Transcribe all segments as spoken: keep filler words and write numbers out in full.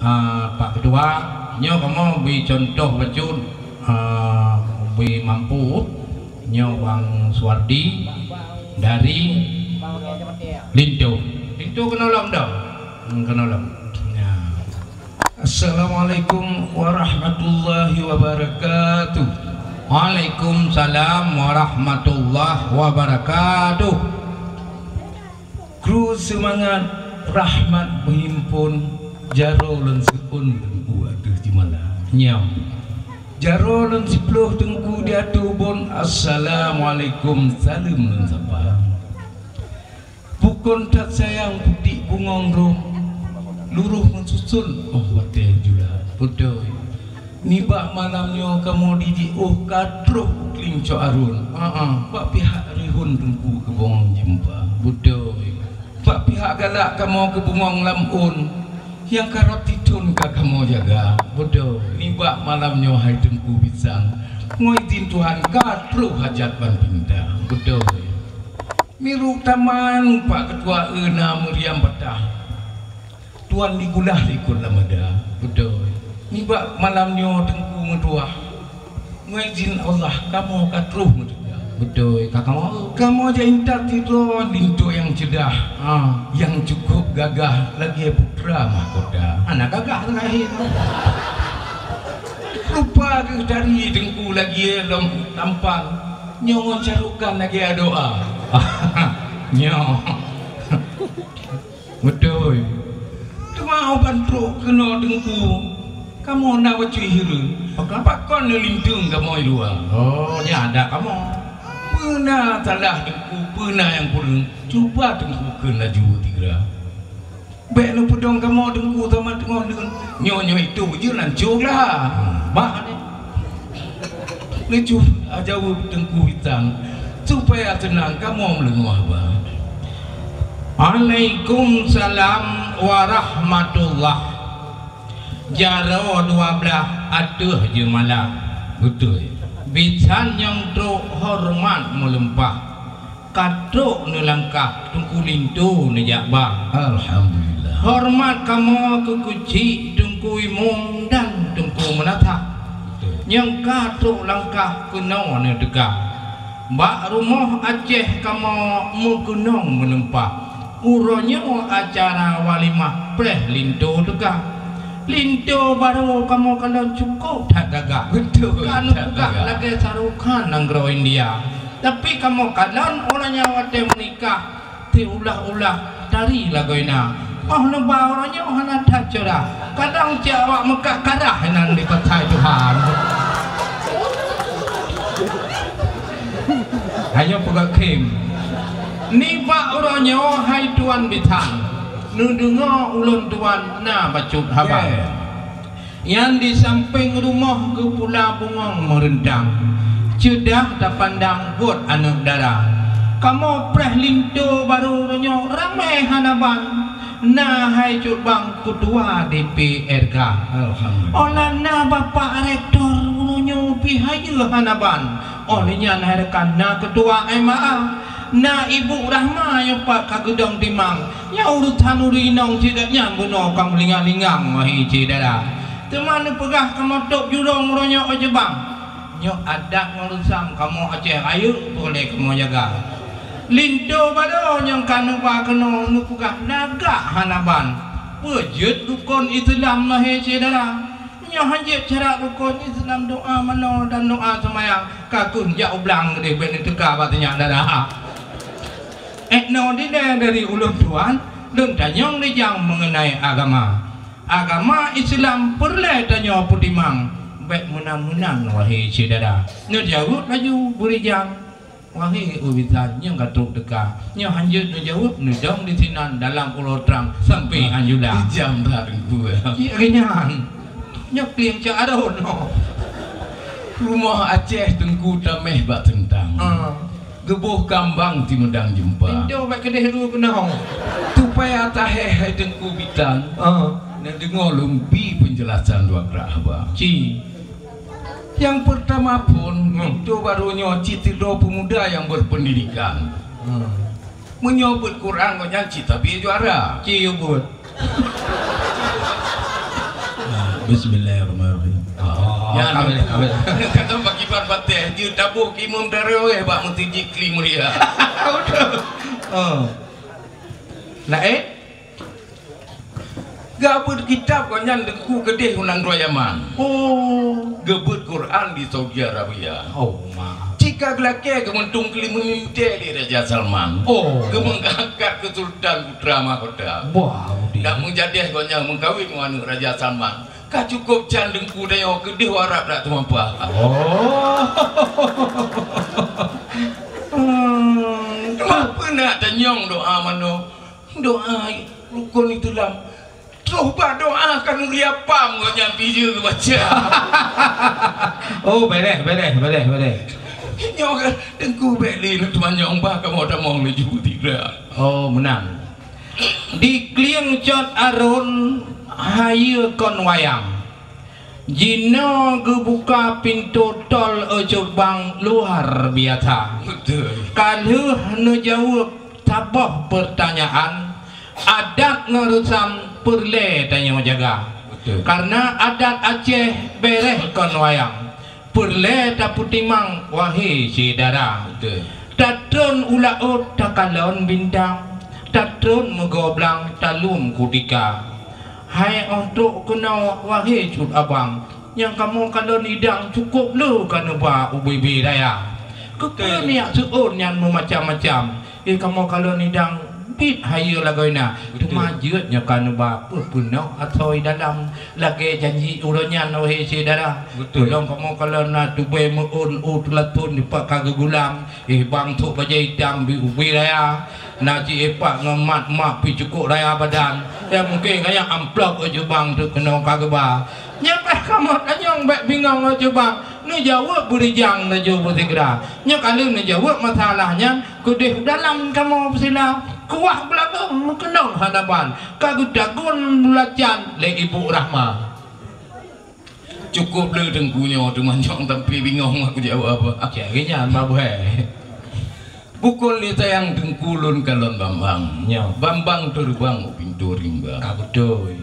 Ah, Pak Ketua, nyoe kamoe bri contoh bacut, ah, bri mampu. Nyoe Bang Suwardi dari Linto. Linto keunoe lom dah? Hmm, keunoe lom. Ya. Assalamualaikum warahmatullahi wabarakatuh. Waalaikumsalam warahmatullahi wabarakatuh. Kru seumangat rahmat meuhimpon, jaroe lôn seuôn Teungku ateueh jeumala. Nyoe. Jaroe lôn siplôh Teungku di ateueh ubon, assalamualaikum, saleuem lôn sapa. Bukon that sayang putik bungöng rhom, luroh meususon 'oh watèe jula. Beutôi. Nibak malam nyoe kamoe di jiôh ka troh u Klieng Cok Arun. Heeh. Bak pihak rihon Teungku keu bungöng jeumpa. Beutôi. Bak pihak galak kamoe keu bungöng lam ôn nyang ka rot tithon ka kamoe jaga. Beutôi. Nibak malam nyoe hai Teungku Bisan, ngon idhin Tuhan ka troh hajat ban pinta. Beutôi. Miruk taman Pak Ketua eu na meuriam patah. Tuan digulah likot lam ada. Beutôi. Nibak malam nyoe Teungku meutuah. Ngon idhin Allah kamoe ka troh meuteuka. Beutôi, ka kamoe. Kamoe jak intat sidroe linto nyang ceudah, ha, nyang cukôp gagah lagèe putra mahkota. Hana gagah teulahé. Rupa geuh tari Teungku lagèe lom tampan. Nyoe ngon carokan lagèe adoe. Nyoe. Beutôi. Teuma 'oh ban trok keunoe Teungku, kamoe na bacut hireuen. Pakon? Pakon neulinteung kamoe luwa? Oh, nyan adat kamoe. Peue na salah Teungku, peue na nyang kureueng, cuba Teungku kheun laju tigra. Bèk neupeudong kamoe Teungku sama teungoh deun. Nyoe-nyoe itu jeuet lancôh lah. Bah ni. Leucue jaweueb Teungku Bisan, supaya seunang kamoe meuleumoh haba. Waalaikumsalam warahmatullah. Jaroe dua blaih ateueh jeumala. Beutôi. Bisan nyang trok horeumat meulimpah. Ka trok neulangkah Teungku Linto neujak ba. Alhamdulillah. Horeumat kamoe keu keuchik Teungku Imum dan Teungku Meunasah. Beutôi. Nyang ka trok langkah keunoe neuteuka. Bak rumoh Aceh kamoe meukeunong meulimpah. Uroe nyoe acara walimah preh Linto teuka. Linto barô kamoe kalon cukôp that gagah. Beutôi, that gagah. Ka neupeugah lagèe sarukan nanggroe India. Tapi kamoe kalon uroe nyoe watèe meunikah, teuulah-ulah tari lagoina. 'Oh neuba uroe nyoe hana that ceudah. Kadang cit awak meukat karah inan dipasai Tuhan. Hanyoe peugah khém. Nibak uroe nyoe hai Tuan Bisan, neudeungoe ulôn Tuan na bacut haba. Ya. Nyan di sampéng rumoh geupula bungöng meureuntang, ceudah tapandang buet aneuk dara. Kamoe preh Linto barô uroe nyoe ramé hana ban. Na hai Cut Bang keutua D P R K. Alhamdulillah. Óh lheueh na Bapak Rektor uroe nyoe pih hayeue hana ban. Óh lheueh nyan hai rakan na keutua M A A. Na Ibu Rahma nyoe pat ka geudong timang. Nyan urusan ureueng inong sidat nyan bunoe ka meulingang-lingang, wahé syedara. Teuma neupeugah kamoe tôb jurông uroe nyoe, oh Cut Bang. Nyoe adat ngon reusam kamoe Aceh rayeuk, peureulèe kamoe jaga. Linto barô nyang ka neuba keunoe neupeugah lagak hana ban. Peue jeuet rukon Islam, wahé syedara? Nyoe hanjeuet syarat rukon Islam doa manoe dan doa seumayang. Ka keuh jak u blang keudéh bèk neuteuka bak sinyak dara. 'Oh noe dilèe dari ulôn tuan, lôn tanyong rijang meungeunai agama. Agama Islam peureulèe tanyoe peutimang, bèk meunan-meunan, wahé syedara. Neujaweueb laju beurijang, wahé u bisan nyang ka trok teuka. Nyoe hanjeuet neujaweueb, neudong disinan dalam uroe trang sampoe hanjula. Ijam that Teungku. Cit lagèe nyan. Nyoe klieng cak arôn nyoe. Rumoh Aceh Teungku taméh bak teuntang. Ah. Geuboh kambang simeudang jeumpa. Linto bèk keudéh dulu keunoe. Supaya tahé hai Teungku Bisan. Ah. Neudeungoe lôn bi peunjeulasan dua blah haba. Ci. Nyang peurtama phôn, hmm, linto barô nyoe cit sidroe peumuda nyang beurpeundidikan. Hmm. Meunyoe beuet Quran gobnyan cit sabe juara. Ci yue beuet. Bismillahirrahmanirrahim. Oh, ya, kami, kami. Kata Pak Kiban Fateh, jeuet taboh keu imum tarawih bak meuseujid Kli Mulia. Betul. Oh. Laén? Geubeuet kitab gobnyan Teungku keudeh u nanggroe Yaman. Oh. Geubeuet Quran di Saudi Arabia. Oh, ma. Cit ka geulakée geumeuntung keulimeun meuté lé Raja Salman. Oh. Geumeungangkat keu Sultan Putra Mahkota. Wah, udi. Dak meujadeh gobnyan meukawen ngon aneuk Raja Salman. Ka cukôp can Teungku tanyoe keudeh u Arab dak teumapa. Oh. Hmm. Teuma peue nak tanyong doa manoe? Doa rukon Islam. Troh bak doa khanuri apam gobnyan pih jeuet geubaca. Oh, beréh, beréh, beréh, beréh. Nyoe kan Teungku bék lé neuteumanyong bah kamoe tamong laju tiga. Oh, meunan. Di Klieng Cot Aron hayeue kon wayang. Jinoe geubuka pintoe tol Ojok Bang luar biasa. Betul. Ka lheueh neujaweueb saboh peurtanyaan, adat ngon reusam peureulée tanyoe jaga. Betul. Karena adat Aceh beréh kon wayang. Peureulée tapeutimang, wahé syedara. Betul. Tatron u laôt takalon bintang, tatron meugoe blang talum kutika. Hai 'oh trok keunoe, wahé cut abang, nyang kamoe kalon idang cukôp le ka neuba ubé-bé raya. Keupeue Betul. Miyak seuôn nyan meumacam-macam? Eh, kamoe kalon idang biet hayeue lagoina. Betul. Teuma jeuet nyoe ka neuba peunoh asoe dalam lagée janji uroe nyan, wahé syedara. Betul. Ulôn kamoe kalon na tubée meuôn u teulathon dipat ka geugulam. Eh, bang trok bajée itam bi ubé raya. Na cit ipat ngon mat-mat pi cukôp raya badan. Ya, mungken gaya amplop Ojok Bang tu keunoe ka geuba. Nyan bah kamoe tanyong bék bingong Ojok Bang. Neujaweueb beurijang laju beusigra. Nyoe ka lheueh neujaweueb masalah nyan, keudeh dalam kamoe peusila. Kuah beulagong meukeunong hana ban. Ka geutagun bulacan lé Ibu Rahma. Cukôp le Teungku nyoe teumanyong, tapi bingong aku jaweueb apa. Cak geuh nyan, Mak Buhai. Bukon lé sayang Teungku lôn kalon Bambang. Nyoe. Bambang teureubang u pintoe rimba. Ka beutôi.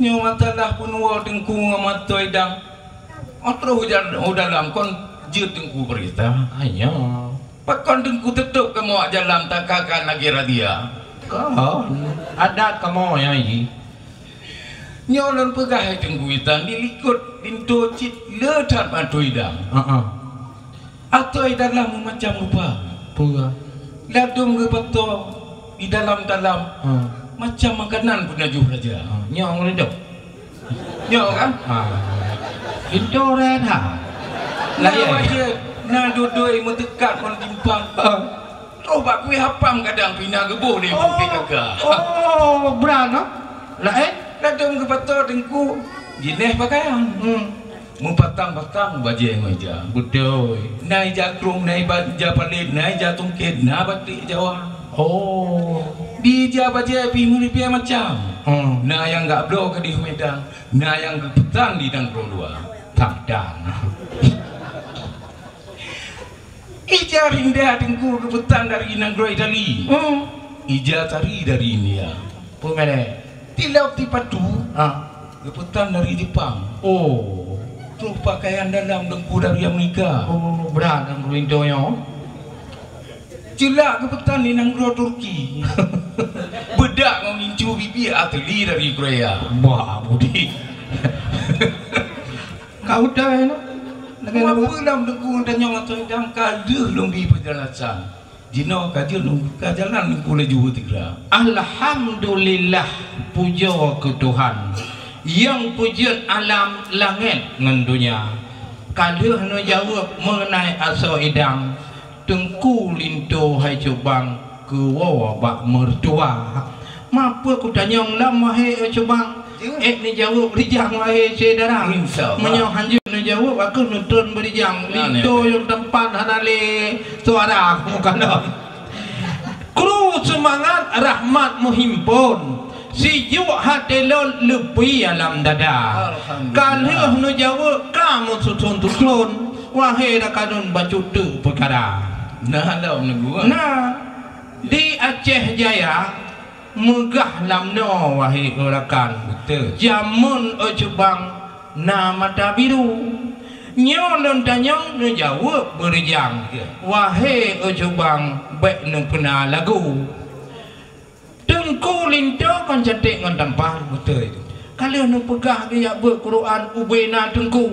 Nyoe masalah peunuwoe Teungku ngon mantong idang. 'Oh troh u dalam kon jeuet Teungku peurintah. Nyoe. Pakon Teungku teutôb kamoe jalan takakan lagée razia? Kon, adat kamoe nyang jih. Nyoe lôn peugah hai Teungku Witan, di likot linto cit le that mantong idang. Heeh. Atoi dalam meumacam rupa. Peue? Ladôm geupato di dalam-dalam. Ha. Macam makanan peunajoh raja. Ha, nyoe ureueng dong. Nyoe kan? Ha. Itu red ha. Nah, iya. Wajah, na dudui meuteukat ngon timpang. Ha. Troh bak kueh apam kadang pih na geuboh lé Oh. P K K. Oh, brat, ha? Laén? Ladôm geupato Teungku, jinéh pakaian. Hmm. Meupatang-patang bajée ngon ija. Beutôi. Na ija krông, na iba-, ija palét, na ija tungkét, na batik Jawa. Oh. Di ija bajée pih meuribée macam. Hmm. Na nyang gak bloe keudeh u Medan, na nyang geupeutan di nanggroe luwa. Tang-tang. Ija rinda Teungku geupeutan dari nanggroe Itali. Hmm. Ija sari dari India. Peue merek? Tilau tipatu. Ha. Geupeutan dari Jepang. Oh. Troh pakaian dalam Teungku dari Amerika. Oh, brat Teungku linto nyoe. Ceulak geupeutan di nanggroe Turki. Beudak ngon gincu bibie ateueh dari Korea. Bah, budi. Ka udah, ya, no? Lagée Wah, apa? Peue lam Teungku tanyong ateueh idang ka deuh lôn bi peujelasan. Jinoe ka jeuet lôn buka jalan Teungku laju tigra. Alhamdulillah, pujoe keu Tuhan, nyang peujeuet alam langét ngon donya. Ka lheueh neujaweueb meunai asoe idang, Teungku linto hai cubang keuwoe bak meurtua. Ma peue kutanyong lom, wahé cubang? Ék neujaweueb rijang, wahé syedara? Insya Allah. Meunyoe hanjeuet neujaweueb, aku neutron beurijang. Nah, linto nyang teumpat hana lé suara, aku kalon. Kru seumangat rahmat meuhimpon, sijuek até lôn leupie alam dada. Alhamdulillah. Ka lheueh neujaweueb ka meususon-suson, wahé rakanun bacut teuk peukara. Nah, lom neugua. Nah, di Aceh Jaya, Meugah lam noe, wahé e rakan. Beutôi. Jameun e cubang na mata biru. Nyoe lôn tanyong neujaweueb beurijang. Beutôi. Wahé e cubang, bék neupeuna lagu. Teungku linto kon cantik ngon tampan. Beutôi. Ka lheueh neupeugah geujak beuet Quran ubé na teungku.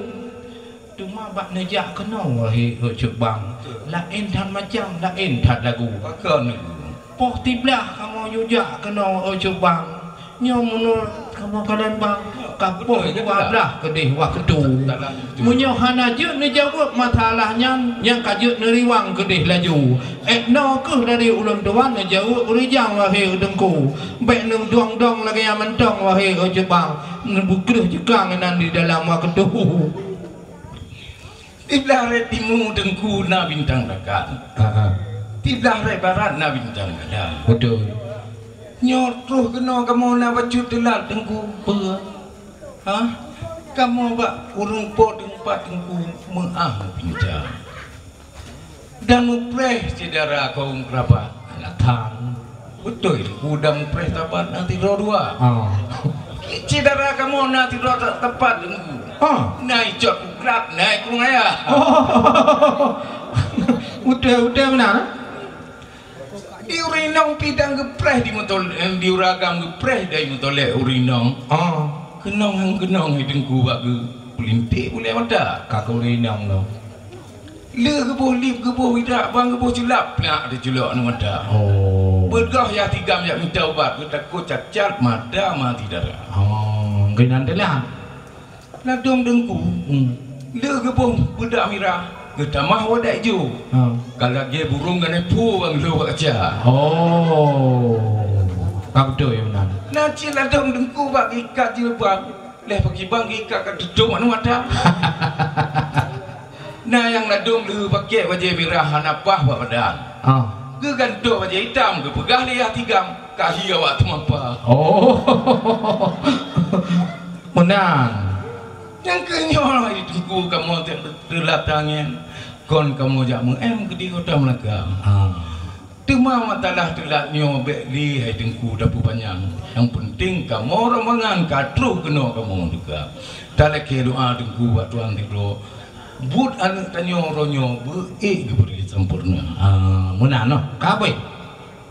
Teuma bak neujak keunoe, wahé e cubang, laén that macam, laén that lagu. Pakon lagu? Poh siblaih kamoe yujak keunoe e cubang. Nyoe meunurot kamoe kalon bang, ka poh dua blaih keudeh wakteu. Meunyoe hana jeuet neujaweueb masalah nyan, nyang ka jeuet neuriwang keudeh laju. Ék noe kheueh dari ulôn tuan neujaweueb beurijang, wahé e teungku. Bék neudueng-dueng lagée nyan mantong, wahé e cubang. Neubeukreueh jeukang inan di dalam wakteu. Di blaih rot timu teungku na bintang rakan. Ha, ha. Di blaih rot barat na bintang gadang. Beutôi. Nyoe troh keunoe kamoe na bacut teulat teungku. Peue? Ha? Kamoe bak ureuëng po teumpat teungku meuáh bintang. Dan mupreh syedara kaum keurabat. Alah tan. Beutôi, teungku dan mupreh sahabat na sidroe dua. Ah. Syedara kamoe na sidroe te-, teumpat teungku. Ah. Na icok kukrab, na ikung ayah. Oh. Beutôi, beutôi meunan. Di ureuëng inong pih dan geupreh di mutol-, eh, di ureuëng agam geupreh dari mutolek ureuëng inong. Ah. Keunong han keunong hai teungku bak geu-, peulinték bulée mata. Ka keu ureuëng inong lom. Le geuboh lip, geuboh idak, ban geuboh seulap, plak teuculok aneuk mata. Oh. Beudôh yah tigam jak mita ubat, geutakot cacat mata mati dara. Oh, keunan teulah. Ladôm teungku. Hmm. Le geuboh beudak mirah, geutamah wadak ijo. Ha. Ka lagée burông ganepu ban geulo bak kaca. Oh. Ka beutôi meunan. Na cit ladôm teungku bak geuikat jilbab. Leh pakibang geuikat ka tutôp aneuk mata. Na nyang ladôm lheueh pakèk bajée mirah hana paih bak badan. Ah. Geugantok bajée itam, geupeugah lé yah tigam, ka hi awak teumapa. Oh. Meunan. Nyang keu nyoe hai teungku kamoe teulat angén, kon kamoe jak meu'èn keu di Kota Meulaga. Ah. Teuma masalah teulat nyoe bék lé hai teungku tapeupanyang. Nyang peunteng kamoe rombongan ka troh keunoe kamoe teuka. Talakée doá teungku bak Tuhan sidroe. Buet aneuk tanyoe uroe nyoe beu-ék geubri sampoereuna. Ah, meunan noh. Ka abéh.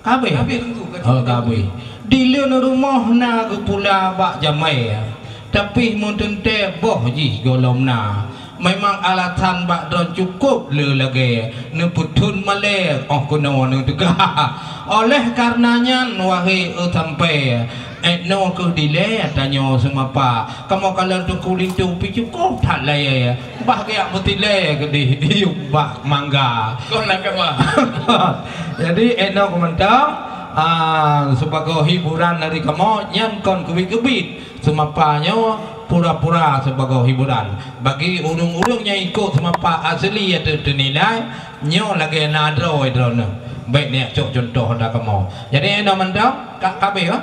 Ka abéh. Ka abéh teungku, ka abéh. Oh, ka abéh. Di leuen rumoh na geupula bak jamé. Tapi meuteuntée boh jih gohlom na. Memang alasan bak droe cukôp le lagée neupeuthon malée óh keunoe neuteuka. Oleh kareuna nyan, wahé e sampoe, ék noe kheueh dilée tanyoe seumapa. Kamoe kalon teungku linto pih cukôp that layée. Bah geujak meutilée keudeh diyueb bak mangga. Kon na kama. Jadi, ék noe keu mantong, ah, sibagoe hiburan dari kamoe, nyan kon keubiet-keubiet. Seumapa nyoe pura-pura sibagoe hiburan. Bagi ureuëng-ureuëng nyang ikot seumapa asli ateueh teunilai, nyoe lagée na droe droeneuh. Bék neujak cok cuntoh dak kamoe. Jadi, inoe mantong, ka, ka abéh, ha?